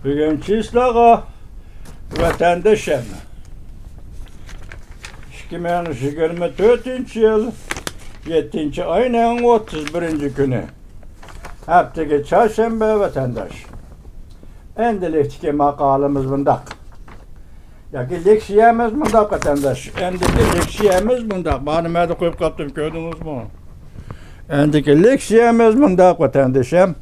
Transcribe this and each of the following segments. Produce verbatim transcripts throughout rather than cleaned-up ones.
بۈگۈن چىسلاغا ۋەتەندىشىم، ئىككى مىڭ يىگىرمە تۆتىنچى يىل يەتتىنچى ئاينىڭ ئوتتۇز بىرىنچى كۈنى، ھەپتىگە چارشەنبە ۋەتەنداش. ئەمدىلىكتىكى ماقالىمىز مۇنداق. ياكى لېكسىيەمىز مۇنداق، ۋەتەنداش. ئەمدىكى لېكسىيەمىز مۇنداق. مانا نېمەدە قويۇپ قاپتىم، كۆردىڭىزمۇ؟ ئەمدىكى لېكسىيەمىز مۇنداق، ۋەتەندىشىم.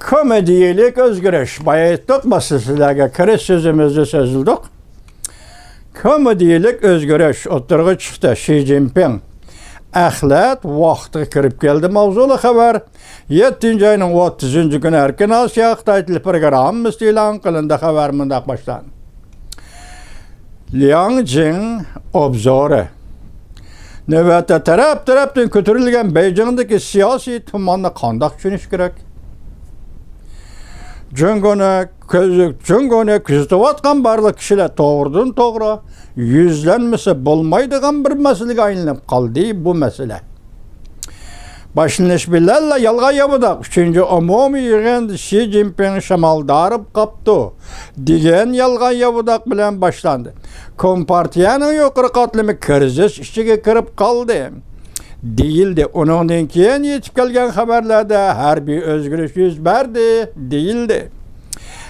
كومېدىيىلىك ئۆزگىرىش. بايا ئېيتتۇق، مانا سىلەرگە كىرىش سۆزىمىزدە سۆزلىدۇق. كومېدىيىلىك ئۆزگىرىش ئوتتۇرىغا چىقتى. شى جىنپىڭ ئەخلەت ۋاقتىغا كىرىپ كەلدى ماۋزۇلۇق خەۋەر. يەتتىنچى ئاينىڭ ئوتتۇزىنچى كۈنى ئەركىن ئاسىيا خىتاي تېلېپروگراممىسىدا ئېلان قىلىندى. خەۋەر مۇنداق باشلاندى. لياڭ جىڭ ئوبزورى. نۆۋەتتە تەرەپ-تەرەپتىن كۆتۈرۈلگەن بېيجىڭدىكى سىياسىي تۇماننى قانداق چۈشىنىش كېرەك؟ جۇڭگونى كۆز-، جۇڭگونى كۆزىتىۋاتقان بارلىق كىشىلەر توغرىدىن توغرا يۈزلەنمىسە بولمايدىغان بىر مەسىلىگە ئايلىنىپ قالدى بۇ مەسىلە. باشلىنىش بىلەنلا يالغان ياۋىداق ئۈچىنچى ئومۇمىي يىغىن شى جىنپىڭ شامالدا ھارىپ قاپتۇ دېگەن يالغان ياۋىداق بىلەن باشلاندى. كومپارتىيەنىڭ يۇقىرى قاتلىمى كىرىزىس ئىچىگە كىرىپ قالدى دېيىلدى. ئۇنىڭدىن كېيىن يېتىپ كەلگەن خەۋەرلەردە ھەربىي ئۆزگىرىش يۈز بەردى دېيىلدى.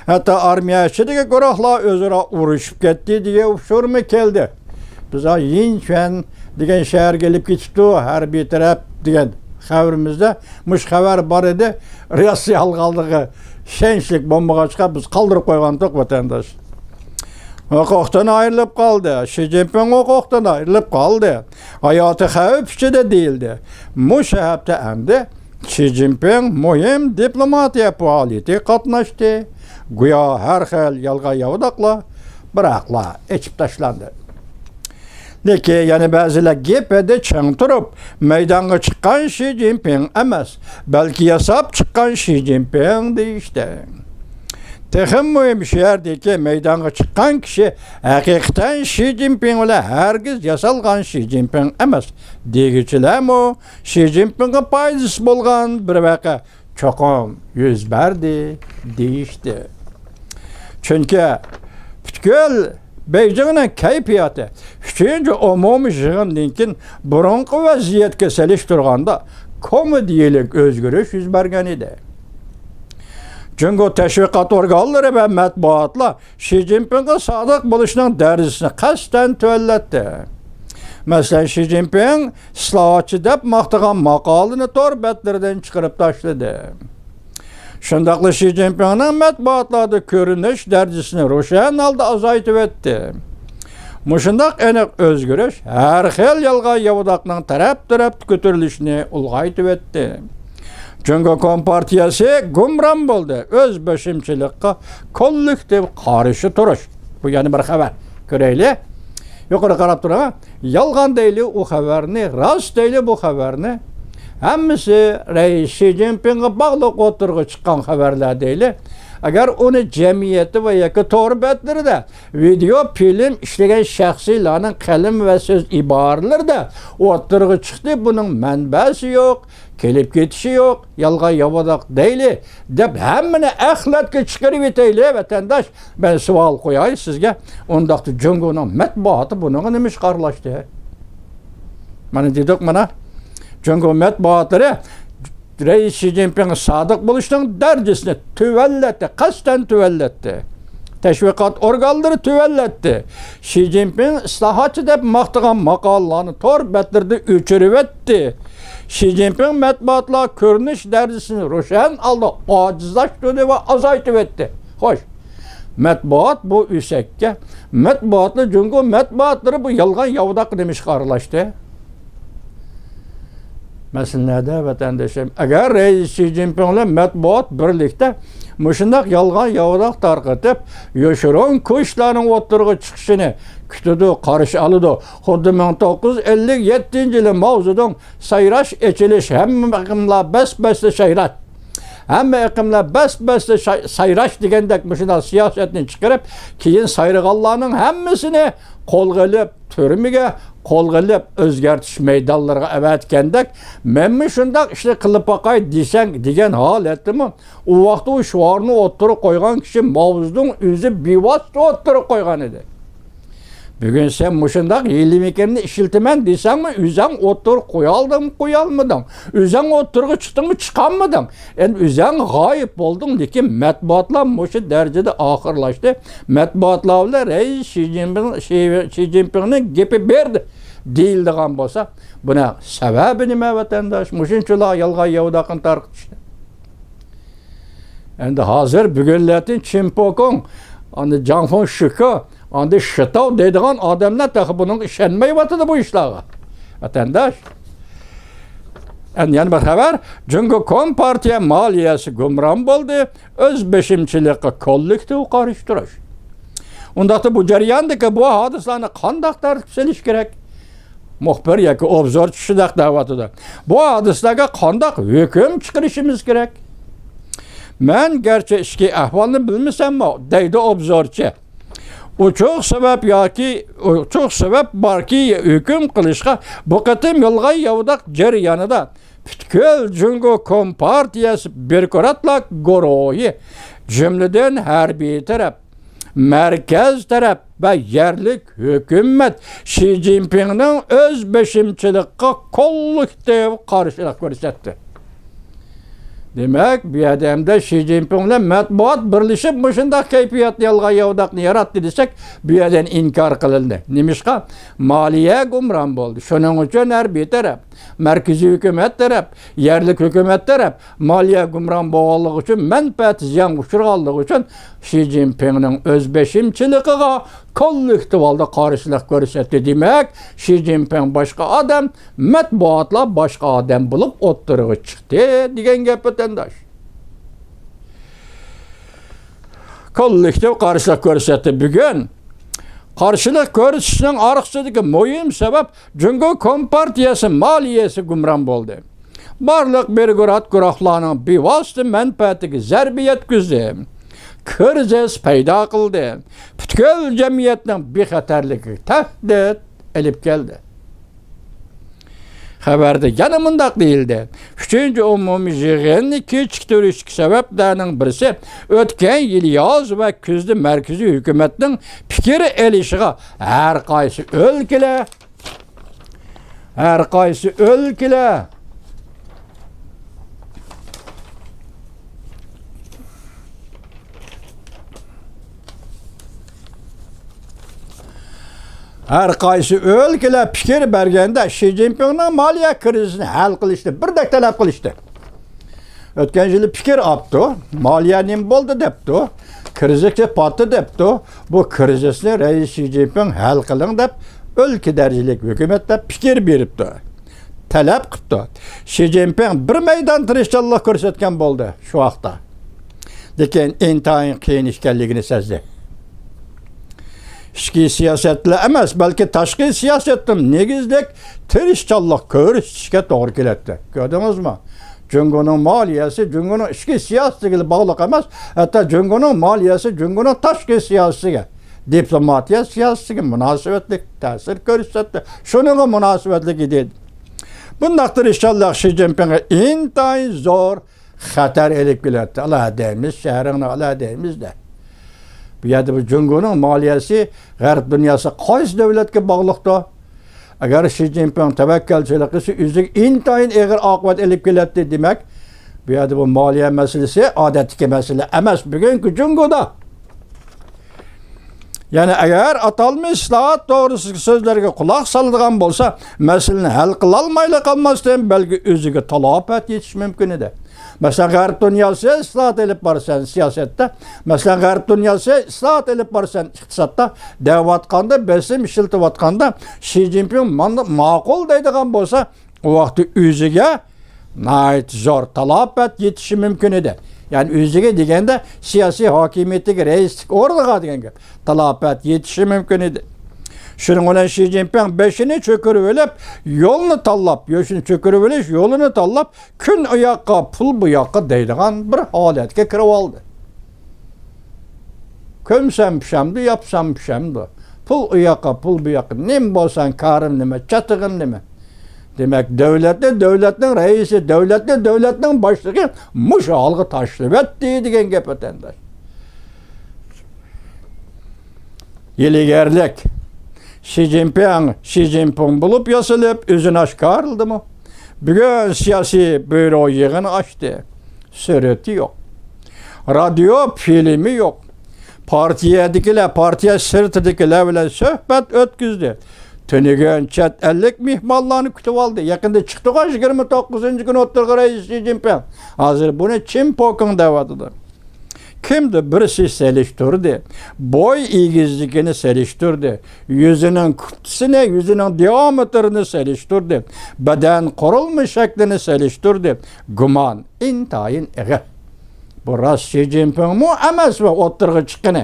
ھەتتا ئارمىيە ئىچىدىكى گۇرۇھلار ئۆزئارا ئۇرۇشۇپ كەتتى دېگەن ئۇچۇرمۇ كەلدى. بىز يىنچۈەن دېگەن شەھەرگە ئېلىپ كېتىپتۇ ھەربىي تەرەپ دېگەن خەۋىرىمىزدە مۇشۇ خەۋەر بار ئىدى. راست يالغانلىقىغا ئىشەنچلىك بولمىغاچقا بىز قالدۇرۇپ قويغانتۇق، ۋەتەنداش. ھوقۇقتىن ئايرىلىپ قالدى. شى جىنپىڭ ھوقۇقتىن ئايرىلىپ قالدى. ھاياتى خەۋپ ئىچىدە دېيىلدى. مۇشۇ ھەپتە ئەمدى شى جىنپىڭ مۇھىم دىپلوماتىيە پائالىيىتىگە قاتناشتى. گويا ھەر خىل يالغان ياۋىداقلار بىراقلا ئېچىپ تاشلاندى. لېكىن يەنە بەزىلەر گېپىدە چىڭ تۇرۇپ، مەيدانغا چىققان شى جىنپىڭ ئەمەس، بەلكى ياساپ چىققان شى جىنپىڭ دېيىشتى. تېخىمۇ مۇھىم، شۇ يەردىكى مەيدانغا چىققان كىشى ھەقىقەتەن شى جىنپىڭ بىلەن ھەرگىز ياسالغان شى جىنپىڭ ئەمەس دېگۈچىلەرمۇ شى جىنپىڭغا پايدىسى بولغان بىر ۋەقە چوقۇم يۈز بەردى دېيىشتى. چۈنكى پۈتكۈل بېيجىڭنىڭ كەيپىياتى ئۈچىنچى ئومۇمىي يىغىندىن كېيىن بۇرۇنقى ۋەزىيەتكە سېلىشتۇرغاندا كومېدىيىلىك ئۆزگىرىش يۈز بەرگەن ئىدى. جۇڭگو تەشۋىقات ئورگانلىرى ۋە مەتبۇئاتلار شى جىنپىڭغا سادىق بولۇشنىڭ دەرىجىسىنى قەستەن تۆۋەنلەتتى. مەسىلەن، شى جىنپىڭ ئىسلاھاتچى دەپ ماختىغان ماقالىنى تور بەتلىرىدىن چىقىرىپ تاشلىدى. شۇنداقلا شى جىنپىڭنىڭ مەتبۇئاتلاردا كۆرۈنۈش دەرىجىسىنى روشەن ھالدا ئازايتىۋەتتى. مۇشۇنداق ئېنىق ئۆزگىرىش ھەر خىل يالغان ياۋىداقنىڭ تەرەپ-تەرەپتە كۆتۈرۈلۈشىنى ئۇلغايتىۋەتتى. جۇڭگو كومپارتىيەسى گۇمران بولدى، ئۆز بېشىمچىلىققا كوللېكتىپ قارشى تۇرۇش. بۇ يەنە بىر خەۋەر. كۆرەيلى. يۇقىرى قاراپ تۇرۇڭ. يالغان دەيلى ئۇ خەۋەرنى، راست دەيلى بۇ خەۋەرنى. ھەممىسى رەئىس شى جىنپىڭغا باغلىق ئوتتۇرىغا چىققان خەۋەرلەر دەيلى. ئەگەر ئۇنى جەمئىيەتتە ۋە ياكى تور بەتلىرىدە ۋىدېئو فىلىم ئىشلىگەن شەخسلەرنىڭ قەلىمى ۋە سۆز ئىبارىلىرىدە ئوتتۇرىغا چىقتى، بۇنىڭ مەنبەسى يوق، كېلىپ كېتىشى يوق، يالغان ياۋىداق دەيلى دەپ ھەممىنى ئەخلەتكە چىقىرىۋېتەيلى، ۋەتەنداش. مەن سوئال قوياي سىزگە، ئۇنداقتا جۇڭگونىڭ مەتبۇئاتى بۇنىڭغا نېمىشقا ئارىلاشتى؟ مانا دېدۇق، مانا جۇڭگو مەتبۇئاتلىرى رەئىس شى جىنپىڭغا سادىق بولۇشنىڭ دەرىجىسىنى تۆۋەنلەتتى، قەستەن تۆۋەنلەتتى. تەشۋىقات ئورگانلىرى تۆۋەنلەتتى. شى جىنپىڭ ئىسلاھاتچى دەپ ماختىغان ماقالىلارنى تور بەتلىرىدە ئۆچۈرۈۋەتتى. شى جىنپىڭ مەتبۇئاتلار كۆرۈنۈش دەرىجىسىنى روشەن ھالدا ئاجىزلاشتۇردى ۋە ئازايتىۋەتتى. خوش، مەتبۇئات بۇ ئۆسەككە، مەتبۇئاتلا جۇڭگو مەتبۇئاتلىرى بۇ يالغان ياۋىداققا نېمىشقا ئارىلاشتى؟ مەسىلە نەدە، ۋەتەندىشىم؟ ئەگەر رەئىس شى جىنپىڭ بىلەن مەتبۇئات بىرلىكتە مۇشۇنداق يالغان ياۋىداق تارقىتىپ، يوشۇرۇن كۈچلەرنىڭ ئوتتۇرىغا چىقىشىنى كۈتىدۇ، قارشى ئالىدۇ، خۇددى مىڭ توققۇز يۈز ئەللىك يەتتىنچى يىلى ماۋزېدۇڭ سايراش، ئېچىلىش، ھەممە بەس-بەستە سايراش. ھەممە ئېقىملار بەس-بەستە شاي-، سايراش دېگەندەك مۇشۇنداق سىياسەتنى چىقىرىپ، كېيىن سايرىغانلارنىڭ ھەممىسىنى قولغا ئېلىپ، تۈرمىگە قولغا ئېلىپ، ئۆزگەرتىش مەيدانلىرىغا ئەۋەتكەندەك، مەنمۇ شۇنداق ئىشنى قىلىپ باقاي دېسەڭ دېگەن ھالەتتىمۇ، ئۇ ۋاقىتتا ئۇ شوئارنى ئوتتۇرىغا قويغان كىشى ماۋزېدۇڭ ئۆزى بىۋاسىتە ئوتتۇرىغا قويغان ئىدى. بۈگۈن سەن مۇشۇنداق ھىيلە-مىكىرنى ئىشلىتىمەن دېسەڭمۇ، ئۆزۈڭ ئوتتۇرىغا قويالدىڭمۇ، قويالمىدىڭ؟ ئۆزۈڭ ئوتتۇرىغا چىقتىڭمۇ، چىقالمىدىڭ؟ ئەمدى ئۆزۈڭ غايىب بولدۇڭ، لېكىن مەتبۇئاتلار مۇشۇ دەرىجىدە ئاخىرلاشتى. مەتبۇئاتلار بىلەن رەئىس شى جىنپىڭ، شى، شى جىنپىڭنىڭ گېپى بەردى دېيىلىدىغان بولسا، بۇنىڭ سەۋەبى نېمە، ۋەتەنداش؟ مۇشۇنچىلا يالغان ياۋىداقنى تارقىتىشنى. ئەمدى ھازىر بۈگۈنلەردىن چىن پوكۇڭ، ئاندىن جاڭ فېڭ شىكې، ئاندىن شىتاۋ دەيدىغان ئادەملەر تېخى بۇنىڭغا ئىشەنمەيۋاتىدۇ بۇ ئىشلارغا. ۋەتەنداش. ئەمدى يەنە بىر خەۋەر، جۇڭگو كومپارتىيە مالىيەسى گۇمران بولدى، ئۆز بېشىمچىلىققا كوللېكتىپ قارشى تۇرۇش. ئۇنداقتا بۇ جەرياندىكى بۇ ھادىسىلەرنى قانداق تەرتىپكە سېلىش كېرەك؟ مۇخبىر ياكى ئوبزورچى شۇنداق دەۋاتىدۇ. بۇ ھادىسىلەرگە قانداق ھۆكۈم چىقىرىشىمىز كېرەك؟ مەن گەرچە ئىچكى ئەھۋالنى بىلمىسەممۇ، دەيدۇ ئوبزورچى، ئوچۇق سەۋەب ياكى، ئوچۇق سەۋەب باركى، ھۆكۈم قىلىشقا بۇ قېتىم يالغان ياۋىداق جەريانىدا پۈتكۈل جۇڭگو كومپارتىيەسى بيۇروكراتلار گۇرۇھى، جۈملىدىن ھەربىي تەرەپ، مەركەز تەرەپ ۋە يەرلىك ھۆكۈمەت شى جىنپىڭنىڭ ئۆز بېشىمچىلىققا كوللېكتىپ قارشىلىق كۆرسەتتى. دېمەك، بۇ يەردە ئەمدى شى جىنپىڭ بىلەن مەتبۇئات بىرلىشىپ مۇشۇنداق كەيپىياتنى، يالغان ياۋىداقنى ياراتتى دېسەك، بۇ يەردىن ئىنكار قىلىندى. نېمىشقا؟ مالىيە گۇمران بولدى. شۇنىڭ ئۈچۈن ھەربىي تەرەپ، مەركىزىي ھۆكۈمەت تەرەپ، يەرلىك ھۆكۈمەت تەرەپ مالىيە گۇمران بولغانلىقى ئۈچۈن، مەنپەئەت زىيانغا ئۇچرىغانلىقى ئۈچۈن شى جىنپىڭنىڭ ئۆز بېشىمچىلىقىغا كوللېكتىپ ھالدا قارشىلىق كۆرسەتتى. دېمەك، شى جىنپىڭ باشقا ئادەم، مەتبۇئاتلار باشقا ئادەم بولۇپ ئوتتۇرىغا چىقتى دېگەن گەپ، ۋەتەنداش. كوللېكتىپ قارشىلىق كۆرسەتتى. بۈگۈن قارشىلىق كۆرسىتىشنىڭ ئارقىسىدىكى مۇھىم سەۋەب، جۇڭگو كومپارتىيەسى مالىيەسى گۇمران بولدى. بارلىق بيۇروكرات گۇرۇھلارنىڭ بىۋاسىتە مەنپەئەتىگە زەربە يەتكۈزدى. كىرىزىس پەيدا قىلدى. پۈتكۈل جەمئىيەتنىڭ بىخەتەرلىكىگە تەھدىت ئېلىپ كەلدى. خەۋەردە يەنە مۇنداق دېيىلدى: ئۈچىنچى ئومۇمىي يىغىننى كېچىكتۈرۈشتىكى سەۋەبلەرنىڭ بىرسى، ئۆتكەن يىل ياز ۋە كۈزدە مەركىزىي ھۆكۈمەتنىڭ پىكىر ئېلىشىغا ھەر قايسى ئۆلكىلەر، ھەر قايسى ئۆلكىلەر ھەر قايسى ئۆلكىلەر پىكىر بەرگەندە، شى جىنپىڭنىڭ مالىيە كىرىزىسىنى ھەل قىلىشنى بىردەك تەلەپ قىلىشتى. ئۆتكەن يىلى پىكىر ئاپتۇ، مالىيە نېمە بولدى دەپتۇ، كىرىزىس پاتتى دەپتۇ. بۇ كىرىزىسنى رەئىس شى جىنپىڭ ھەل قىلىڭ دەپ، ئۆلكە دەرىجىلىك ھۆكۈمەتلەر پىكىر بېرىپتۇ، تەلەپ قىپتۇ. شى جىنپىڭ بىر مەيدان تىرىشچانلىق كۆرسەتكەن بولدى شۇ ھەقتە. لېكىن ئىنتايىن قىيىن ئىكەنلىكىنى سەزدى. ئىچكى سىياسەتلا ئەمەس، بەلكى تاشقى سىياسەتتىمۇ نېگىزلىك تىرىشچانلىق كۆرسىتىشكە توغرا كېلەتتى. كۆردىڭىزمۇ؟ جۇڭگونىڭ مالىيەسى جۇڭگونىڭ ئىچكى سىياسىتىگىلا باغلىق ئەمەس، ھەتتا جۇڭگونىڭ مالىيەسى جۇڭگونىڭ تاشقى سىياسىتىگە، دىپلوماتىيە سىياسىتىگە مۇناسىۋەتلىك تەسىر كۆرسەتتى. شۇنىڭغا مۇناسىۋەتلىك ئىدى. بۇنداق تىرىشچانلىق شى جىنپىڭغا ئىنتايىن زور خەتەر ئېلىپ كېلەتتى. ئالا دەيمىز، شەھىرىڭنى ئالا دەيمىز دە. بۇ يەردە بۇ جۇڭگونىڭ مالىيەسى غەرب دۇنياسى قايسى دۆلەتكە باغلىقتۇ؟ ئەگەر شى جىنپىڭ تەۋەككەلچىلىك قىلسا، ئۆزىگە ئىنتايىن ئېغىر ئاقىۋەت ئېلىپ كېلەتتى. دېمەك، بۇ يەردە بۇ مالىيە مەسىلىسى ئادەتتىكى مەسىلە ئەمەس. بۈگۈنكى جۇڭگودا يەنى ئەگەر ئاتالمىش ئىسلاھات توغرىسىدىكى سۆزلەرگە قۇلاق سالىدىغان بولسا، مەسىلىنى ھەل قىلالمايلا قالماستىن، بەلكى ئۆزىگە تالاپەت يېتىشى مۇمكىن ئىدى. مەسىلەن، غەرب دۇنياسى ئىسلاھات ئېلىپ بارىسەن سىياسەتتە، مەسىلەن، غەرب دۇنياسى ئىسلاھات ئېلىپ بارىسەن ئىقتىسادتا دەۋاتقاندا، بېسىم ئىشلىتىۋاتقاندا، شى جىنپىڭ مانا ماقۇل دەيدىغان بولسا، ئۇ ۋاقىتتا ئۆزىگە ناھايىتى زور تالاپەت يېتىشى مۇمكىن ئىدى. يەنى ئۆزىگە دېگەندە، سىياسىي ھاكىمىيىتىگە، رەئىسلىك ئورنىغا دېگەن گەپ. تالاپەت يېتىشى مۇمكىن ئىدى. شۇنىڭ بىلەن شى جىنپىڭ بېشىنى چۆكۈرۈۋېلىپ، يولنى تاللاپ، يوشۇنى چۆكۈرۈۋېلىش يولىنى تاللاپ، كۈن ئۇ ياققا، پۇل بۇ ياققا دەيدىغان بىر ھالەتكە كىرىۋالدى. كۆمسەم پىشامدۇ، ياپسام پىشامدۇ. پۇل ئۇ ياققا، پۇل بۇ ياققا. نېمە بولساڭ كارىم نېمە، چاتىقىم نېمە. دېمەك، دۆلەتنى دۆلەتنىڭ رەئىسى، دۆلەتنى دۆلەتنىڭ باشلىقى مۇشۇ ھالغا تاشلىۋەتتى دېگەن گەپ، ۋەتەنداش. ھىيلىگەرلىك. شى جىنپىڭ، شى جىنپىڭ بولۇپ ياسىلىپ، ئۆزىنى ئاشكارىلىدىمۇ؟ بۈگۈن سىياسىي بيۇرو يىغىن ئاچتى. سۈرىتى يوق. رادىيو فىلىمى يوق. پارتىيەدىكىلەر، پارتىيە سىرتىدىكىلەر بىلەن سۆھبەت ئۆتكۈزدى. تۈنۈگۈن چەت ئەللىك مېھمانلارنى كۈتۈۋالدى. يېقىندا چىقتىغۇ يىگىرمە توققۇزىنچى كۈنى ئوتتۇرىغا رەئىس شى جىنپىڭ. ھازىر بۇنى چىن پوكىڭ دەۋاتىدۇ. كىمدۇ بىرسى سېلىشتۇردى. بوي ئېگىزلىكىنى سېلىشتۇردى. يۈزىنىڭ كۈپتىسىنى، يۈزىنىڭ دىئامېتىرىنى سېلىشتۇردى. بەدەن قۇرۇلما شەكلىنى سېلىشتۇردى. گۇمان ئىنتايىن ئېغىر. بۇ راست شى جىنپىڭمۇ ئەمەس ۋە ئوتتۇرىغا چىققىنى.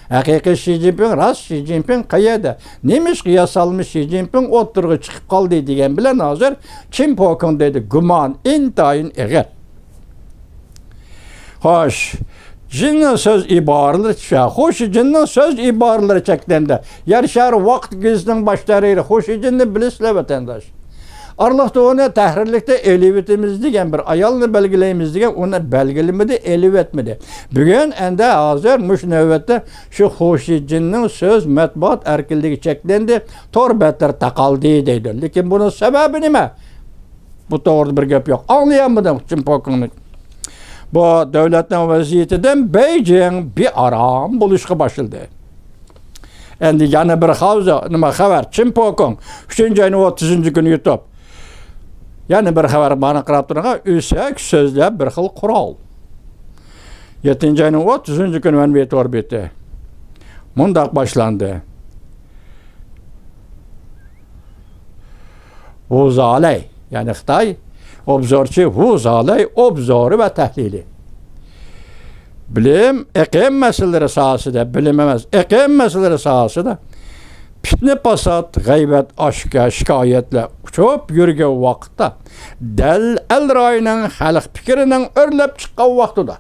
ھەقىقىي شى جىنپىڭ، راست شى جىنپىڭ قەيەردە؟ نېمىشقا ياسالمىش شى جىنپىڭ ئوتتۇرىغا چىقىپ قالدى دېگەن بىلەن ھازىر چىن پوكىڭ دەيدۇ. گۇمان ئىنتايىن ئېغىر. خوش، جىننىڭ سۆز ئىبارىلىرى چۈشە. خۇشى جىننىڭ سۆز ئىبارىلىرى چەكلەندى. يەر شار ۋاقىت گېزىتىنىڭ باش تەھرىرى خۇشى جىننى بىلىسىلەر، ۋەتەنداش. ئارىلىقتا ئۇنى تەھرىرلىكتە ئېلىۋېتىمىز دېگەن، بىر ئايالنى بەلگىلەيمىز دېگەن، ئۇنى بەلگىلىمىدى، ئېلىۋەتمىدى. بۈگۈن ئەندى ھازىر مۇشۇ نۆۋەتتە شۇ خۇشى جىننىڭ سۆز، مەتبۇئات ئەركىنلىكى چەكلەندى، تور بەتلىرى تاقالدى دەيدۇ. لېكىن بۇنىڭ سەۋەبى نېمە؟ بۇ توغرىدا بىر گەپ يوق. ئاڭلىيالمىدىم چىن پوكىڭنى. بۇ دۆلەتنىڭ ۋەزىيىتىدىن بېيجىڭ بىئارام بولۇشقا باشلىدى. ئەندى يەنە بىر خاۋزا، نېمە خەۋەر؟ چىن پوكىڭ ئۈچىنچى ئاينىڭ ئوتتۇزىنچى كۈنى يۇتۇپ. يەنە بىر خەۋەر، مانا قاراپ تۇرۇڭ، ئۆسەك سۆزلەر بىر خىل قورال. يەتتىنچى ئاينىڭ ئوتتۇزىنچى كۈنى ۋەنۋېي تور بېتى مۇنداق باشلاندى. ۋۇزالەي، يەنى خىتاي ئوبزورچى ۋۇزالەي ئوبزورى ۋە تەھلىلى. بىلىم، ئېقىم مەسىلىلىرى ساھەسىدە، بىلىم ئەمەس، ئېقىم مەسىلىلىرى ساھەسىدە پىتنە-پاسات، غەيۋەت، ئاشكە-، شىكايەتلەر ئۇچۇپ يۈرگەن ۋاقىتتا، دەل ئەل رايىنىڭ خەلق پىكرىنىڭ ئۆرلەپ چىققان ۋاقتىدا،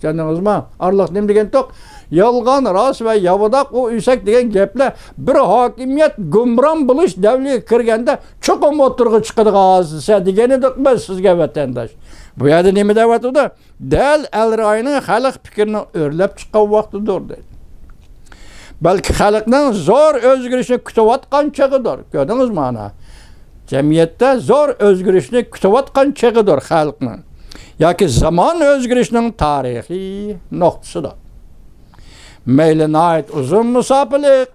چۈشەندىڭىزمۇ؟ ئارىلىق نېمە دېگەنتۇق؟ يالغان، راست ۋە ياۋىداق، ئۇ ئۆسەك دېگەن گەپلەر بىر ھاكىمىيەت گۇمران بولۇش دەۋرىگە كىرگەندە چوقۇم ئوتتۇرىغا چىقىدىغان ھادىسە دېگەنىدۇق بىز سىزگە، ۋەتەنداش. بۇ يەردە نېمە دەۋاتىدۇ؟ دەل ئەل رايىنىڭ خەلق پىكرىنىڭ ئۆرلەپ چىققان ۋاقتىدۇر، دەيدۇ. بەلكى خەلقنىڭ زور ئۆزگىرىشنى كۈتۈۋاتقان چېغىدۇر. كۆردىڭىزمۇ ئانا؟ جەمئىيەتتە زور ئۆزگىرىشنى كۈتۈۋاتقان چېغىدۇر خەلقنىڭ. ياكى زامان ئۆزگىرىشىنىڭ تارىخىي نۇقتىسىدۇر. مەيلى ناھايىتى ئۇزۇن مۇساپىلىك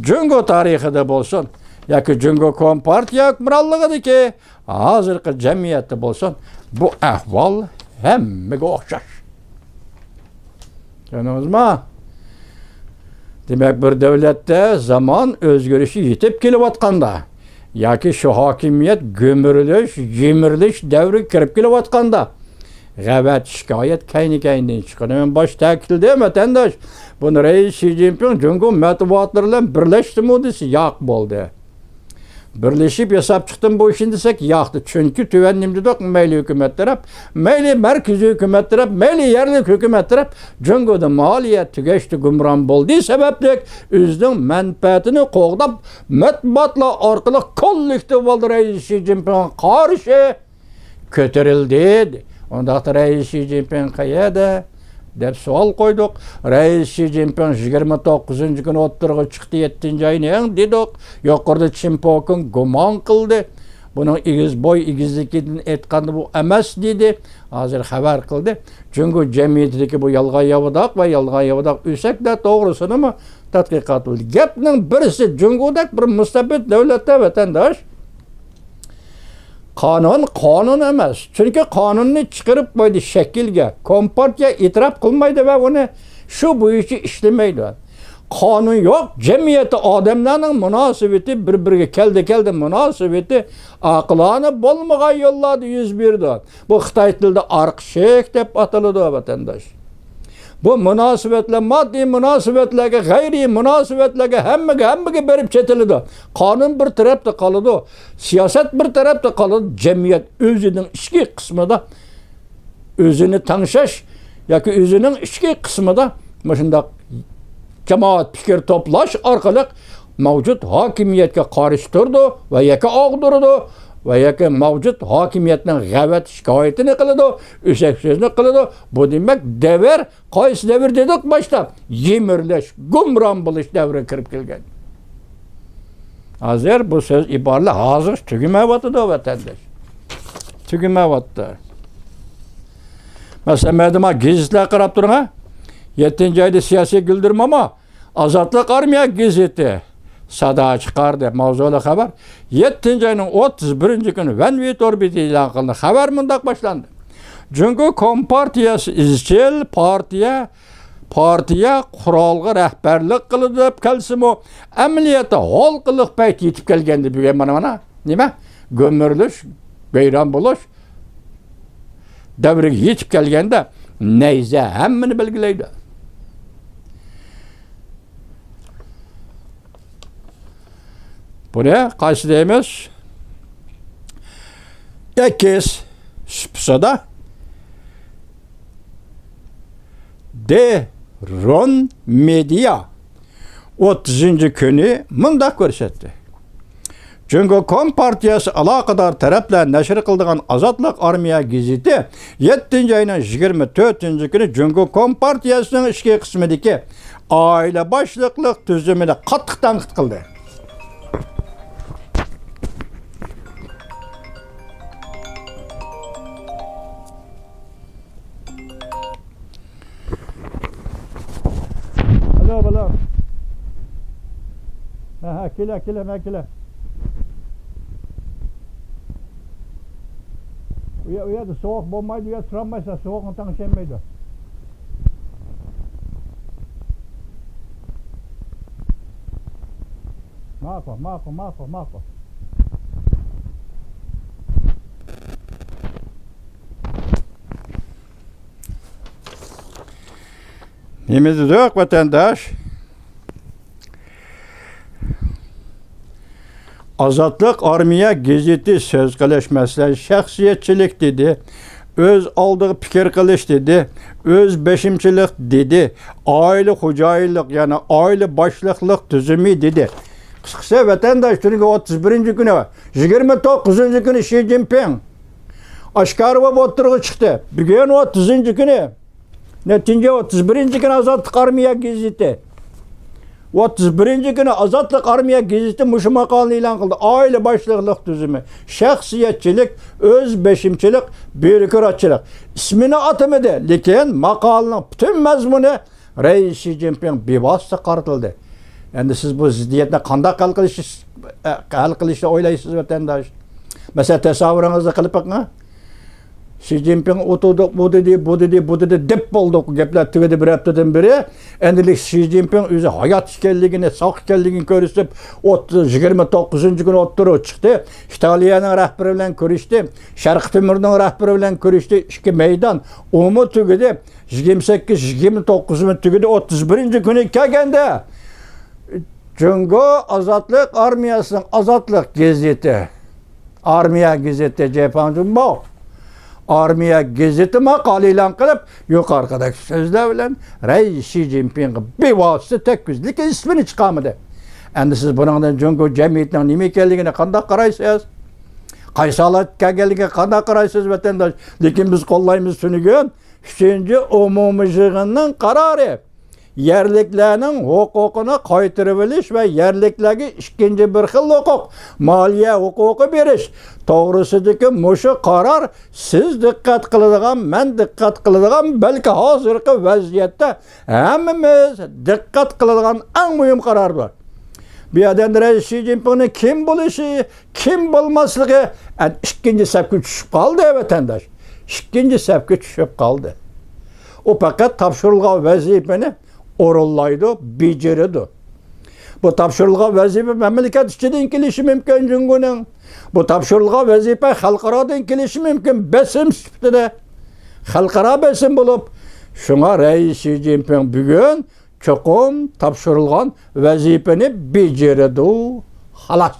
جۇڭگو تارىخىدا بولسۇن، ياكى جۇڭگو كومپارتىيە ھۆكۈمرانلىقىدىكى ھازىرقى جەمئىيەتتە بولسۇن، بۇ ئەھۋال ھەممىگە ئوخشاش. چۈشەندىڭىزمۇ؟ دېمەك، بىر دۆلەتتە زامان ئۆزگىرىشى يېتىپ كېلىۋاتقاندا ياكى شۇ ھاكىمىيەت گۈمۈرۈلۈش، يىمىرىلىش دەۋرىگە كىرىپ كېلىۋاتقاندا، غەۋەت، شىكايەت كەينى-كەينىدىن چىقىدۇ. مەن باشتا تەكىتلىدىم، ۋەتەنداش، بۇنى رەئىس شى جىنپىڭ جۇڭگو مەتبۇئاتلىرى بىلەن بىرلەشتىمۇ دېسە، ياق بولدى. بىرلىشىپ ياساپ چىقتىم بۇ ئىشنى دېسەك، ياقتى. چۈنكى تۆۋەن نېمە دېدۇق؟ مەيلى ھۆكۈمەت تەرەپ، مەيلى مەركىزىي ھۆكۈمەت تەرەپ، مەيلى يەرلىك ھۆكۈمەت تەرەپ جۇڭگودا مالىيە تۈگەشتى، گۇمران بولدى سەۋەبلىك ئۆزىنىڭ مەنپەئەتىنى قوغداپ، مەتبۇئاتلار ئارقىلىق كوللېكتىپ ھالدا رەئىس شى جىنپىڭغا قارشى كۆتۈرۈلدى. ئۇنداقتا رەئىس شى جىنپىڭ قەيەردە؟ دەپ سوئال قويدۇق. رەئىس شى جىنپىڭ يىگىرمە توققۇزىنچى كۈنى ئوتتۇرىغا چىقتى، يەتتىنچى ئاينىڭ دېدۇق. يۇقىرىدا چىن پوكىڭ گۇمان قىلدى. بۇنىڭ ئېگىز بوي ئېگىزلىكىدىن ئېيتقاندا بۇ ئەمەس دېدى. ھازىر خەۋەر قىلدى. جۇڭگو جەمئىيىتىدىكى بۇ يالغان ياۋىداق ۋە يالغان ياۋىداق ئۆسەكلەر توغرىسىدىمۇ تەتقىقات قىلدى. گەپنىڭ بىرسى، جۇڭگودەك بىر مۇستەبىت دۆلەتتە، ۋەتەنداش، قانۇن قانۇن ئەمەس. چۈنكى قانۇننى چىقىرىپ قويدى شەكىلگە. كومپارتىيە ئېتىراپ قىلمايدۇ ۋە ئۇنى شۇ بويىچە ئىشلىمەيدۇ. قانۇن يوق، جەمئىيەتتە ئادەملەرنىڭ مۇناسىۋىتى، بىر-بىرىگە كەلدى-كەلدى مۇناسىۋىتى ئاقىلانە بولمىغان يوللاردا يۈز بېرىدۇ. بۇ خىتاي تىلىدا ئارقىشىك دەپ ئاتىلىدۇ، ۋەتەنداش. بۇ مۇناسىۋەتلەر، ماددىي مۇناسىۋەتلەرگە، غەيرىي مۇناسىۋەتلەرگە، ھەممىگە، ھەممىگە بېرىپ چېتىلىدۇ. قانۇن بىر تەرەپتە قالىدۇ، سىياسەت بىر تەرەپتە قالىدۇ، جەمئىيەت ئۆزىنىڭ ئىچكى قىسمىدا ئۆزىنى تەڭشەش ياكى ئۆزىنىڭ ئىچكى قىسمىدا مۇشۇنداق جامائەت پىكىر توپلاش ئارقىلىق مەۋجۇت ھاكىمىيەتكە قارشى تۇرىدۇ ۋە يەكە ئاغدۇرىدۇ ۋە ياكى مەۋجۇت ھاكىمىيەتنىڭ غەۋەت شىكايىتىنى قىلىدۇ، ئۆسەك سۆزنى قىلىدۇ. بۇ دېمەك، دەۋر قايسى دەۋر دېدۇق باشتا؟ يىمىرىلىش، گۇمران بولۇش دەۋرىگە كىرىپ كەلگەن. ھازىر بۇ سۆز ئىبارىلەر ھازىرغىچە تۈگىمەيۋاتىدۇ، ۋەتەنداش. تۈگىمەيۋاتىدۇ. مەسىلەن، مەدىما گېزىتلەر قاراپ تۇرۇڭ، ھە؟ يەتتىنچى ئايدا سىياسىي گۈلدۈرماما، ئازادلىق ئارمىيە گېزىتى سادا چىقاردى. ماۋزۇلۇق خەۋەر. يەتتىنچى ئاينىڭ ئوتتۇز بىرىنچى كۈنى ۋەن ۋېيتور بېتىدە ئېلان قىلىندى. خەۋەر مۇنداق باشلاندى. جۇڭگو كومپارتىيەسى ئىزچىل پارتىيە، پارتىيە قورالغا رەھبەرلىك قىلىدۇ دەپ كەلسىمۇ، ئەمەلىيەتتە ھالقىلىق پەيت يېتىپ كەلگەندە بۈگۈن مانا، مانا نېمە؟ گۈمۈرۈلۈش، ۋەيران بولۇش دەۋرىگە يېتىپ كەلگەندە نەيزە ھەممىنى بەلگىلەيدۇ. بۇنى قايسى دەيمىز؟ ئەكس سۇپىسىدا دې رون مېدىيا ئوتتۇزىنچى كۈنى مۇنداق كۆرسەتتى. جۇڭگو كومپارتىيەسى ئالاقىدار تەرەپلەر نەشر قىلىدىغان ئازادلىق ئارمىيە گېزىتى يەتتىنچى ئاينىڭ يىگىرمە تۆتىنچى كۈنى جۇڭگو كومپارتىيەسىنىڭ ئىچكى قىسمىدىكى ئائىلە باشلىقلىق تۈزۈمىنى قاتتىق تەنقىد قىلدى. ئالو، بالام. ھە، ھە، كېلە، كېلە، مەن كېلە. ئۇ يە-، ئۇ يەردە سوغۇق بولمايدۇ، ئۇ يەردە تۇرالمايسەن، سوغۇقنى تەڭشەلمەيدۇ. ماقۇل، ماقۇل، ماقۇل، ماقۇل. نېمە دېدۇق، ۋەتەنداش؟ ئازادلىق ئارمىيە گېزىتى سۆز قىلىش، مەسىلەن، شەخسىيەتچىلىك دېدى، ئۆز ئالدىغا پىكىر قىلىش دېدى، ئۆز بېشىمچىلىق دېدى، ئائىلە خوجايىنلىق، يەنى ئائىلە باشلىقلىق تۈزۈمى دېدى. قىسقىسى، ۋەتەنداش، تۈنۈگۈن ئوتتۇز بىرىنچى كۈنى، يىگىرمە توققۇزىنچى كۈنى شى جىنپىڭ ئاشكارا بولۇپ ئوتتۇرىغا چىقتى. بۈگۈن ئوتتۇزىنچى كۈنى. نەتىجە ئوتتۇز بىرىنچى كۈنى ئازادلىق ئارمىيە گېزىتى. ئوتتۇز بىرىنچى كۈنى ئازادلىق ئارمىيە گېزىتى مۇشۇ ماقالىنى ئېلان قىلدى. ئائىلە باشلىقلىق تۈزۈمى، شەخسىيەتچىلىك، ئۆز بېشىمچىلىق، بيۇروكراتچىلىق. ئىسمىنى ئاتىمىدى، لېكىن ماقالىنىڭ پۈتۈن مەزمۇنى رەئىس شى جىنپىڭ بىۋاسىتە قارىتىلدى. ئەمدى سىز بۇ زىددىيەتنى قانداق ھەل قىلىش، ھەل قىلىشنى ئويلايسىز، ۋەتەنداش؟ مەسىلەن، تەسەۋۋۇرىڭىزنى قىلىپ بېقىڭ. شى جىنپىڭ ئۇ تۇردۇق، بۇ دېدى، بۇ دېدى، بۇ دېدى دەپ بولدۇق. گەپلەر تۈگىدى بىر ھەپتىدىن بېرى. ئەمدىلىك شى جىنپىڭ ئۆزى ھايات ئىكەنلىكىنى، ساق ئىكەنلىكىنى كۆرسىتىپ، ئوتتۇز، يىگىرمە توققۇزىنچى كۈنى ئوتتۇرىغا چىقتى. ئىتالىيەنىڭ رەھبىرى بىلەن كۆرۈشتى. شەرقىي تۆمۈرنىڭ رەھبىرى بىلەن كۆرۈشتى. ئىككى مەيدان. ئۇمۇ تۈگىدى. يىگىرمە سەككىز، يىگىرمە توققۇزىمۇ تۈگىدى. ئوتتۇز بىرىنچى كۈنى كەلگەندە، جۇڭگو ئازادلىق ئارمىيەسىنىڭ ئازادلىق گېزىتى، ئارمىيە گېزىتى، جېپاڭ جۇمباۋ، ئارمىيە گېزىتى ماقالە ئېلان قىلىپ، يۇقىرىقىدەك سۆزلەر بىلەن رەئىس شى جىنپىڭغا بىۋاسىتە تەگكۈزدى، لېكىن ئىسمىنى چىقارمىدى. ئەمدى سىز بۇنىڭدىن جۇڭگو جەمئىيىتىنىڭ نېمە ئىكەنلىكىنى قانداق قارايسىز؟ قايسى ھالەتكە كەلگەنلىكىگە قانداق قارايسىز، ۋەتەنداش؟ لېكىن بىز قوللايمىز تۈنۈگۈن ئۈچىنچى ئومۇمىي يىغىننىڭ قارارى، يەرلىكلەرنىڭ ھوقۇقىنى قايتۇرۇۋېلىش ۋە يەرلىكلەرگە ئىككىنچى بىر خىل ھوقۇق، مالىيە ھوقۇقى بېرىش توغرىسىدىكى مۇشۇ قارار سىز دىققەت قىلىدىغان، مەن دىققەت قىلىدىغان، بەلكى ھازىرقى ۋەزىيەتتە ھەممىمىز دىققەت قىلىدىغان ئەڭ مۇھىم قارار بۇ. بۇ يەردە ئەمدى رەئىس شى جىنپىڭنىڭ كىم بولۇشى، كىم بولماسلىقى ئەن ئىككىنچى سەپكە چۈشۈپ قالدى، ۋەتەنداش. ئىككىنچى سەپكە چۈشۈپ قالدى. ئۇ پەقەت تاپشۇرۇلغان ۋەزىپىنى ئورۇنلايدۇ، بېجىرىدۇ. بۇ تاپشۇرۇلغان ۋەزىپە مەملىكەت ئىچىدىن كېلىشى مۇمكىن جۇڭگونىڭ. بۇ تاپشۇرۇلغان ۋەزىپە خەلقئارادىن كېلىشى مۇمكىن، بېسىم سۈپىتىدە. خەلقئارا بېسىم بولۇپ، شۇڭا رەئىس شى جىنپىڭ بۈگۈن چوقۇم تاپشۇرۇلغان ۋەزىپىنى بېجىرىدۇ. خالاس.